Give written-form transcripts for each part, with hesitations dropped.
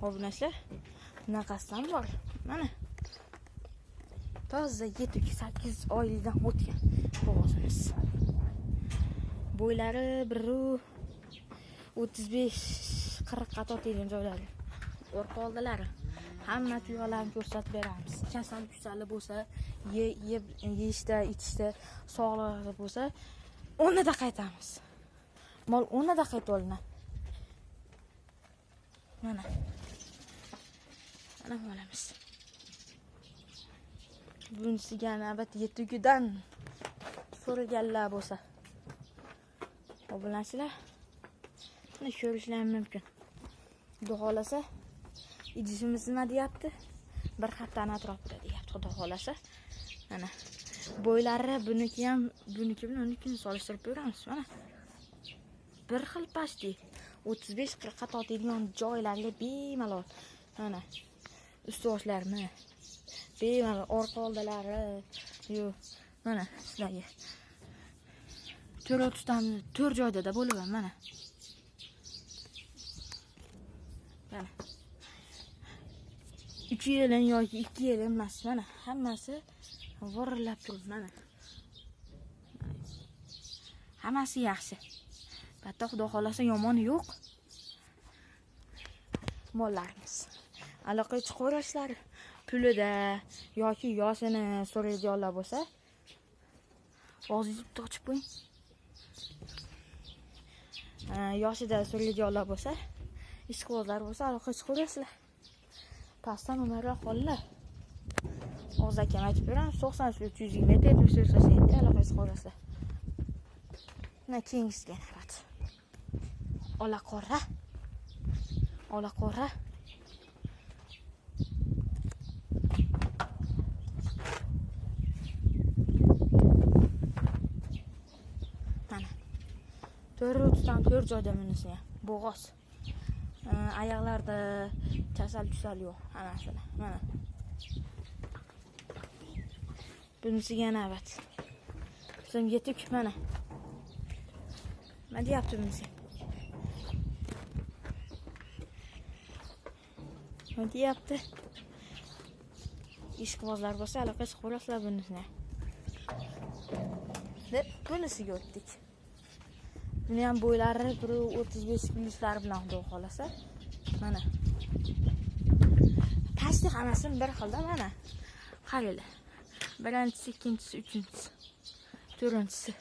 Obunachilar, bunaqasidan bor. Mana. Toza yetuk 8 oylikdan o'tgan bo'g'ozimiz. Bo'ylari 1.35-40 qatotaydigan joylari. Orqa oldilari. Hamma tuyolarni ko'rsatib beramiz. Kasal kusali bo'lsa, yeb yeyishda, ichishda sog'lig'i bo'lsa, o'rnida qaytamiz. Mol o'rnida qaytib olinadi. Mana. Mana molamiz. Bunisiga navbat yetugidan so'raganlar bo'lsa, obunachilar, buni ko'rishlari mumkin. Xudo xolasa, idishimiz nima deyapti? Bir haftani atrofida deyapti, Xudo xolasa. Mana bo'ylari buniki ham, buniki bilan unikini solishtirib ko'ramiz. Mana bir xil pasti 35-40 ga tortadigan joylarga bemalol. Mana usti boshlarini bemalol, orqa oldilari yo mana sizlarga to'rt tutamni to'rt joyda bo'lib mana. Mana 3 yilin yoki 2 yil emas, mana hammasi vorillab turibdi mana. Hammasi yaxshi. Hatto Xudo xolasa yomoni yo'q. Mollarimiz. Aloqa chiqarishlar pulida yoki yoshini so'raydiganlar bo'lsa, og'zingizni bitta ochib qo'ying. Yoshida so'raydiganlar bo'lsa, ishqibozlar bo'lsa, aloqa chiqarasizlar. Pastdan umarroq qoldilar. Og'iz akam aytib beraman, 93 320 74 87 aloqa chiqarasizlar. Mana keyingisiga navbat. Ola qora. Ola qora. Mana. To'rt to'rt joyda bunisi ham. Bo'g'oz. Oyoqlarda kasal tusal yo'q, hammasida. Mana. Bunisiga navbat. Bizam yetuk mana. Nima deyapti bunisi? Nima deyapti? Ishqibozlar bo'lsa, aloqa chiqarasizlar bunisini. Deb bunisiga o'tdik. Buni ham bo'ylari 1.35 plyuslari bilan Xudo xolasa. Mana. Pasti hammasini bir xilda mana. Qaranglar. Birinchisi, ikkinchisi, uchinchisi, to'rtinchisi.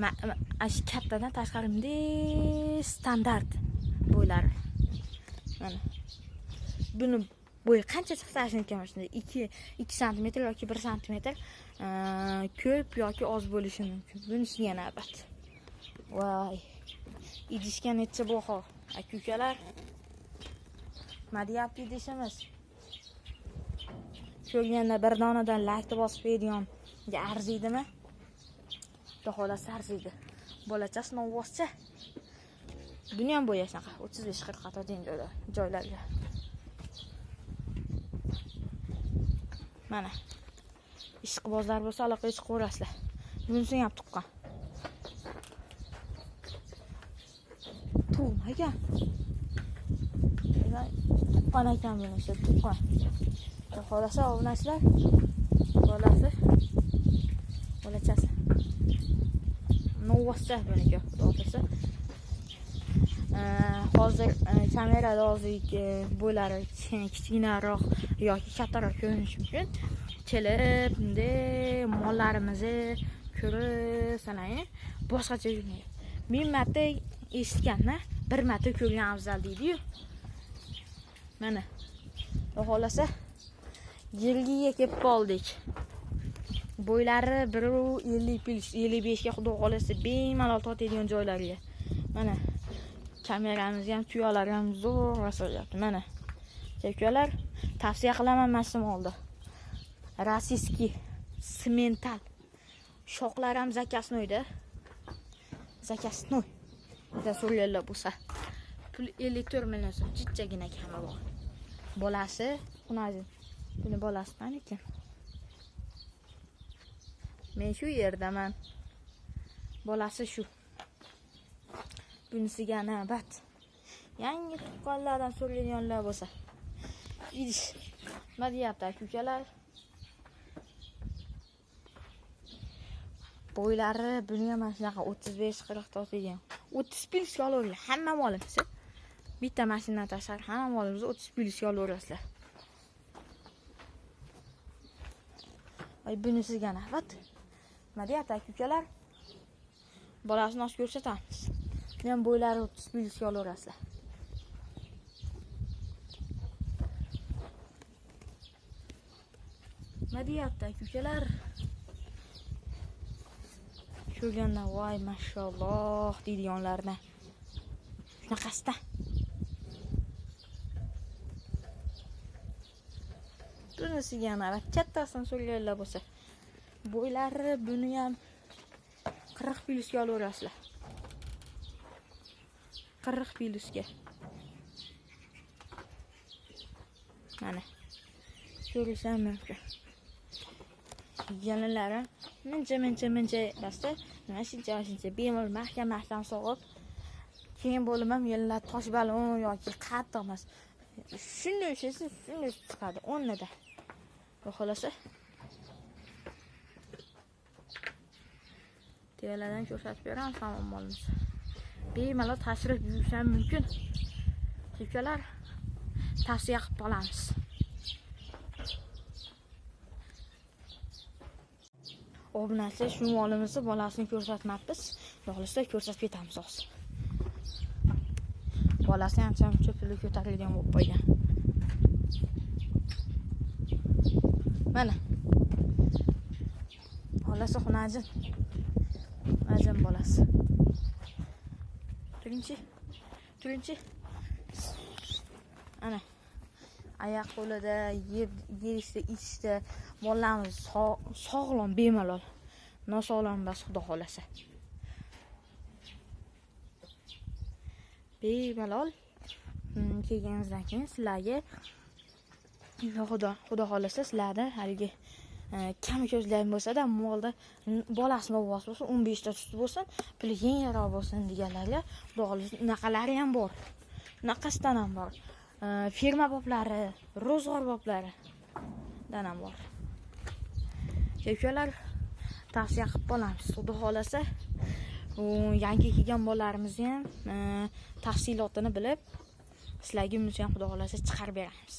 Mana shu kattadan tashqari bunday standart bo'ylari. Mana. Buni bo'yi qancha chiqsa shuniki mana shunday 2 santimetr yoki 1 santimetr ko'p yoki oz bo'lishi mumkin. Bunisiga navbat. Voy. Idishga necha bo'xo, aka-ukalar. Nima deyapti idishimiz? Ko'rganda bir donadan laykni bosib qo'ydiganga arziydimi? Xudo xolasa arziydi. Bolachasi novvoscha. Buni ham bo'yi shunaqa 35-40 qatotgan joylarga. Mana. Ishqibozlar bo'lsa aloqa chiqarasizlar. Bunisini ham tuqqan. Tug'magan. Tuqqan ekan bunisi, tuqqan. Xolasa obunachilar, bolasi, bolachasi. Novvoscha buniki, Xudo xolasa. Hozir kamerada hozir bo'ylari kichkinaroq yoki kattaroq ko'rinishi mumkin. Kelib bunday mollarimizni ko'rib sanang, boshqacha yurmaydi. 1000 marta eshitganman, bir marta ko'rgan afzal deydi-yu. Mana. Xudo xolasa yilgiga kelib qoldik. Bo'ylari 1.50 plyus 55 ga Xudo xolasa bemalol tortadigan joylariga. Mana kameramiz ham, tuyolar ham zo'r rasolyapti. Mana. Ukalar, tavsiya qilaman mana shu molni. Rossiyskiy semental. Shoxlar ham zakasnoyda. Zakasnoy. Da so'rganlar bo'lsa. Pul 54 million so'm, chichagina kami bor. Bolasi Xunazin. Buni bolasi ekan. Men shu yerdaman. Bolasi shu. Bunisiga navbat. Yangi tuqqanlardan so'raydiganlar bo'lsa. Idish. Nima deyapti aka-ukalar? Bo'ylari buni ham mana shunaqa 35-40 tortadigan. 30 plyusga olaveringlar hamma molimizni. Bitta mashinadan tashqari hamma molimizni 30 plyusga olaverasizlar. Ay, buni sizga navbat. Nima deyapti aka-ukalar? Bolasini ochib ko'rsatamiz. Buni ham bo'ylari 30 plyusga olaverasizlar. Nima deyapti aka-ukalar? Ko'rgandan voy mashalloh deydiganlarni. Shunaqasida. Bunisiga ham kattasini so'rganlar bo'lsa, bo'ylari buni ham 40 plyusga olaverasizlar. 40 plyusga. Mana ko'rish ham mumkin. Yalinlari mincha mincha basta, nima shuncha bemalol mahkam sog'ib, keyin bo'lim ham yalinlar tosh balon yoki qattiq emas. Shunday ushlaysiz, shunday chiqadi o'rnida. Xudo xolasa. Tevalardan ko'rsatib beramiz hamma molimizni. Bemalol tashrif buyurish ham mumkin. Ukalar, tavsiya qilib qolamiz. Obunachi shu molimizni bolasini ko'rsatmabmiz. Xohlasa ko'rsatib ketamiz hozir. Bolasi ham ancha puli ko'tarilgan bo'lib qo'ygan. Mana. Bolasi xunajin. Xunajin bolasi. Turingchi. Turingchi. Ana. Oyoq qo'lida yeb yeyishda, ichishda mollarimiz sog'lom bemalol. Nosog'lom emas, xudo xolasa. Bemalol kelganingizdan keyin sizlarga xudo xolasa sizlarda haligi kam ko'zlarim bo'lsa-da molda bolasini ovozi bo'lsin, 15 ta suti bo'lsin, puli yengilroq bo'lsin deganlarga xudo xolasa unaqalari ham bor. Unaqasidan ham bor. Ferma boblari, ro'zg'or boblaridan ham bor. Ukalar, tavsiya qilib qolamiz. Xudo xolasa yangi kelgan bolalarimizni ham tafsilotini bilib, sizlarga buni ham xudo xolasa chiqarib beramiz.